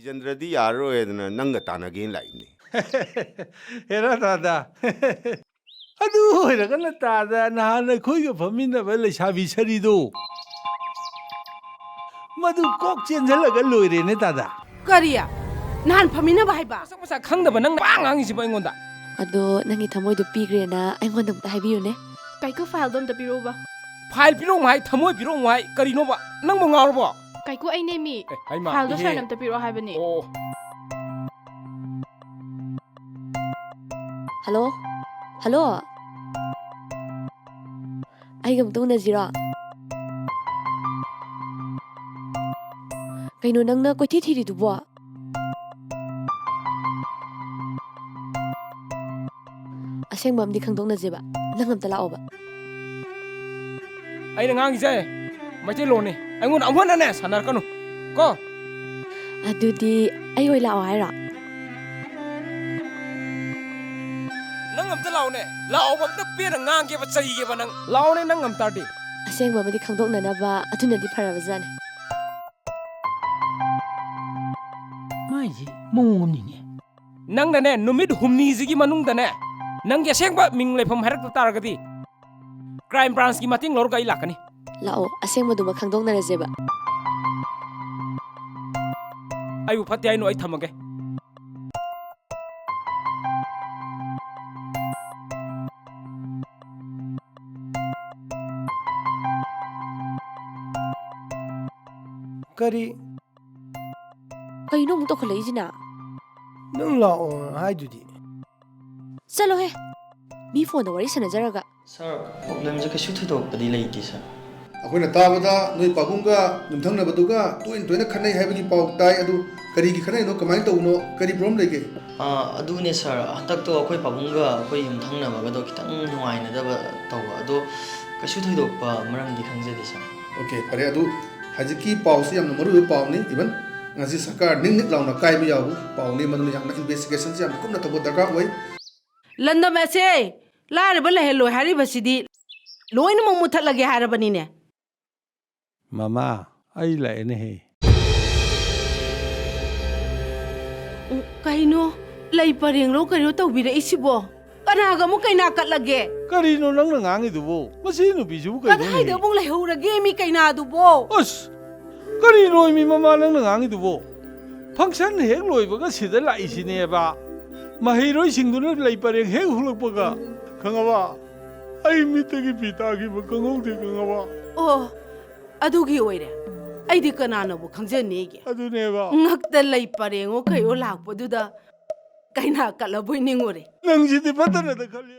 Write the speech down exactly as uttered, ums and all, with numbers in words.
ꯊꯤꯖꯤꯟꯗ꯭ꯔꯗꯤ ꯌꯥꯔꯔꯣꯏꯗꯅ ꯅꯪꯒ ꯇꯥꯟꯅꯒꯦꯅ ꯂꯥꯛꯏꯅꯦ꯫ ꯍꯦꯔꯥ ꯇꯥꯗ꯫ ꯑꯗꯨ ꯑꯣꯏꯔꯒꯅ ꯇꯥꯗ, ꯅꯍꯥꯟ ꯑꯩꯈꯣꯏꯒ ꯐꯝꯃꯤꯟꯅꯕ ꯂꯩꯁꯥꯕꯤ ꯁꯔꯤꯗꯣ, ꯃꯗꯨ ꯀꯣꯛ ꯆꯦꯟꯁꯤꯜꯂꯒ ꯂꯣꯏꯔꯦꯅꯦ ꯇꯥꯗ꯫ ꯀꯔꯤ? ꯅꯍꯥꯟ ꯐꯝꯃꯤꯟꯅꯕ ꯍꯥꯏꯕ? ꯃꯁꯛ ꯃꯁꯥ ꯈꯪꯗꯕ ꯅꯪꯅ ꯄꯥ ꯉꯥꯡꯉꯤꯁꯤꯕꯣ ꯑꯩꯉꯣꯟꯗ? ꯑꯗꯣ ꯅꯪꯒꯤ ꯊꯃꯣꯏꯗꯣ ꯄꯤꯈ꯭ꯔꯦꯅ ꯑꯩꯉꯣꯟꯗ ꯑꯝꯇ ꯍꯥꯏꯕꯤꯌꯨꯅꯦ꯫ ꯀꯥꯏꯀꯨ, ꯐꯥꯏꯜꯗꯣ ꯑꯝꯇ ꯄꯤꯔꯛꯎꯕ꯫ ꯐꯥꯏꯜ ꯄꯤꯔꯛꯎ ꯍꯥꯏ, ꯊꯃꯣꯏ ꯄꯤꯔꯛꯎ ꯍꯥꯏ, ꯀꯔꯤꯅꯣꯕ? ꯅꯪꯕꯨ ꯉꯥꯎꯔꯕꯣ? ꯀꯥꯏꯀꯨ, ꯑꯩꯅꯦ ꯃꯤ꯫ ꯑꯦ, ꯍꯩꯃꯥ, ꯐꯥꯏꯜꯗꯣ ꯏꯍꯦ꯫ ꯁꯥꯔꯅ ꯑꯝꯇ ꯄꯤꯔꯛꯑꯣ ꯍꯥꯏꯕꯅꯦ꯫ ꯑꯣ꯫ ꯍꯜꯂꯣ? ꯍꯜꯂꯣ? ꯑꯩꯒ ꯑꯃꯨꯛꯇ ꯎꯅꯁꯤꯔꯣ? ꯀꯩꯅꯣ ꯅꯪꯅ ꯀꯣꯏꯊꯤ ꯊꯤꯔꯤꯗꯨꯕꯣ? ꯑꯁꯦꯡꯕ ꯑꯃꯗꯤ ꯈꯪꯗꯣꯛꯅꯁꯦꯕ꯫ ꯅꯪ ꯑꯝꯇ ꯂꯥꯛꯑꯣꯕ꯫ ꯑꯩꯅ ꯉꯥꯡꯉꯤꯁꯦ ꯃꯩꯇꯩꯂꯣꯟꯅꯤ꯫ ꯑꯩꯉꯣꯟꯗ ꯑꯃꯨꯛ ꯍꯟꯅꯅꯦ ꯁꯥꯟꯅꯔꯛꯀꯅꯨ ꯀꯣ꯫ ꯑꯗꯨꯗꯤ ꯑꯩ ꯑꯣꯏ ꯂꯥꯛꯑꯣ ꯍꯥꯏꯔꯣ? ꯅꯪ ꯑꯝꯇ ꯂꯥꯛꯑꯣꯅꯦ꯫ ꯂꯥꯛꯑꯣꯕ, ꯑꯝꯇ ꯄꯦꯟꯅ ꯉꯥꯡꯒꯦꯕ, ꯆꯩꯒꯦꯕ ꯅꯪ꯫ ꯂꯥꯛꯑꯣꯅꯦ ꯅꯪ ꯉꯝ ꯇꯥꯔꯗꯤ꯫ ꯑꯁꯦꯡꯕ ꯑꯃꯗꯤ ꯈꯪꯗꯣꯛꯅꯅꯕ ꯑꯗꯨꯅꯗꯤ ꯐꯔꯕꯖꯥꯠꯅꯤ꯫ ꯃꯥꯏꯁꯤ ꯃꯑꯣꯡ ꯑꯃꯅꯤꯅꯦ꯫ ꯅꯪꯅꯅꯦ, ꯅꯨꯃꯤꯠ ꯍꯨꯝꯅꯤꯁꯤꯒꯤ ꯃꯅꯨꯡꯗꯅꯦ, ꯅꯪꯒꯤ ꯑꯁꯦꯡꯕ ꯃꯤꯡ ꯂꯩꯐꯝ ꯍꯥꯏꯔꯛꯇ ꯇꯥꯔꯒꯗꯤ, ꯀ꯭ꯔꯥꯏꯝ ꯕ꯭ꯔꯥꯟꯁꯀꯤ ꯃꯇꯦꯡ ꯂꯧꯔꯒ ꯑꯩ ꯂꯥꯛꯀꯅꯤ꯫ ꯂꯥꯛꯑꯣ, ꯑꯁꯦꯡꯕꯗꯨꯃ ꯈꯪꯗꯣꯛꯅꯔꯁꯦꯕ꯫ ꯑꯩꯕꯨ ꯐꯠꯇꯦ ꯍꯥꯏꯅꯨ, ꯑꯩ ꯊꯝꯃꯒꯦ꯫ ꯀꯔꯤ? ꯀꯩꯅꯣ ꯑꯃꯨꯛ ꯇꯧꯈꯠꯂꯛꯏꯁꯤꯅ? ꯅꯪ ꯂꯥꯛꯑꯣ ꯍꯥꯏꯗꯨꯗꯤ꯫ ꯆꯠꯂꯣꯍꯦ, ꯃꯤ ꯐꯣꯟꯗ ꯋꯥꯔꯤ ꯁꯥꯟꯅꯖꯔꯒ꯫ ꯁꯥꯔ, ꯄ꯭ꯔꯣꯕ꯭ꯂꯦꯝꯁꯦ ꯀꯩꯁꯨ ꯊꯣꯏꯗꯣꯛꯄꯗꯤ ꯂꯩꯇꯦ, ꯁꯥꯔ꯫ ꯑꯩꯈꯣꯏꯅ ꯇꯥꯕꯗ ꯅꯣꯏ ꯄꯥꯕꯨꯡꯒ ꯌꯨꯝꯊꯪꯅꯕꯗꯨꯒ ꯇꯣꯏꯅ ꯇꯣꯏꯅ ꯈꯠꯅꯩ ꯍꯥꯏꯕꯒꯤ ꯄꯥꯎ ꯇꯥꯏ꯫ ꯑꯗꯨ ꯀꯔꯤꯒꯤ ꯈꯠꯅꯩꯅꯣ, ꯀꯃꯥꯏꯅ ꯇꯧꯕꯅꯣ, ꯀꯔꯤ ꯄ꯭ꯔꯣꯕ꯭ꯂꯦꯝ ꯂꯩꯒꯦ? ꯑꯥ, ꯑꯗꯨꯅꯦ, ꯁꯥꯔ, ꯍꯟꯗꯛꯇꯣ ꯑꯩꯈꯣꯏ ꯄꯥꯕꯨꯡꯒ ꯑꯩꯈꯣꯏ ꯌꯨꯝꯊꯪꯅꯕꯒꯗꯣ ꯈꯤꯇꯪ ꯅꯨꯡꯉꯥꯏꯅꯗꯕ ꯇꯧꯕ꯫ ꯑꯗꯣ ꯀꯩꯁꯨ ꯊꯣꯏꯗꯣꯛꯄ ꯃꯔꯝꯗꯤ ꯈꯪꯖꯗꯦ, ꯁꯥꯔ꯫ ꯑꯣꯀꯦ, ꯐꯔꯦ꯫ ꯑꯗꯨ ꯍꯧꯖꯤꯛꯀꯤ ꯄꯥꯎꯁꯤ ꯌꯥꯝꯅ ꯃꯔꯨꯑꯣꯏꯕ ꯄꯥꯎꯅꯤ꯫ ꯏꯚꯟ ꯉꯁꯤ ꯁꯔꯀꯥꯔ ꯅꯤꯛ ꯅꯤꯛ ꯂꯥꯎꯅ ꯀꯥꯏꯕ ꯌꯥꯕ ꯄꯥꯎꯅꯤ꯫ ꯃꯗꯨꯅ ꯌꯥꯝꯅ ꯏꯟꯚꯦꯁꯇꯤꯒꯦꯁꯟꯁꯤ ꯌꯥꯝꯅ ꯀꯨꯞꯅ ꯇꯧꯕ ꯗꯔꯀꯥꯔ ꯑꯣꯏ꯫ ꯂꯟꯗꯝ ꯑꯁꯦ ꯂꯥꯏꯔꯕ ꯂꯩꯍꯜꯂꯣꯏ ꯍꯥꯏꯔꯤꯕꯁꯤꯗꯤ ꯂꯣꯏꯅꯃꯛ ꯃꯨꯠꯊꯠꯂꯒꯦ ꯍꯥꯏꯔꯕꯅꯤꯅꯦ꯫ ꯃꯃꯥ, ꯑꯩ ꯂꯥꯛꯑꯦꯅꯦꯍꯦ꯫ ꯎꯝ, ꯀꯩꯅꯣ? ꯂꯩ ꯄꯔꯦꯡꯂꯣ ꯀꯩꯅꯣ ꯇꯧꯕꯤꯔꯛꯏꯁꯤꯕꯣ? ꯀꯅꯥꯒ ꯑꯃꯨꯛ ꯀꯩꯅꯥ ꯀꯠꯂꯒꯦ? ꯀꯔꯤꯅꯣ ꯅꯪꯅ ꯉꯥꯡꯉꯤꯗꯨꯕꯣ? ꯃꯁꯤ ꯅꯨꯄꯤꯁꯤꯕꯨ ꯀꯩꯅꯣꯅꯦ? ꯀꯗꯥꯏꯗ ꯑꯃꯨꯛ ꯂꯩꯍꯧꯔꯒꯦ ꯃꯤ ꯀꯩꯅꯥꯗꯨꯕꯣ? ꯑꯁ! ꯀꯔꯤꯅꯣ ꯃꯤ ꯃꯃꯥ ꯅꯪꯅ ꯉꯥꯡꯉꯤꯗꯨꯕꯣ? ꯐꯪꯁꯟ ꯍꯦꯛ ꯂꯣꯏꯕꯒ ꯁꯤꯗ ꯂꯥꯛꯏꯁꯤꯅꯦꯕ꯫ ꯃꯍꯩꯔꯣꯏꯁꯤꯡꯗꯨꯅ ꯂꯩ ꯄꯔꯦꯡ ꯍꯦꯛ ꯍꯨꯜꯂꯛꯄꯒ, ꯈꯪꯉꯕ? ꯑꯩ ꯃꯤꯠꯇꯒꯤ ꯄꯤ ꯇꯥꯈꯤꯕ ꯈꯪꯍꯧꯗꯦ, ꯈꯪꯉꯕ? ꯑꯣ, ꯑꯗꯨꯒꯤ ꯑꯣꯏꯔꯦ꯫ ꯑꯩꯗꯤ ꯀꯅꯥꯅꯕꯨ ꯈꯪꯖꯅꯤꯒꯦ? ꯑꯗꯨꯅꯦꯕ꯫ ꯉꯛꯇ ꯂꯩ ꯄꯔꯦꯡꯉꯣ ꯀꯩꯌꯣ ꯂꯥꯛꯄꯗꯨꯗ ꯀꯩꯅꯥ ꯀꯠꯂꯕꯣꯏ ꯅꯤꯡꯉꯨꯔꯦ꯫ ꯅꯪꯁꯤꯗꯤ ꯐꯠꯇꯅꯗ ꯈꯜꯂꯤ꯫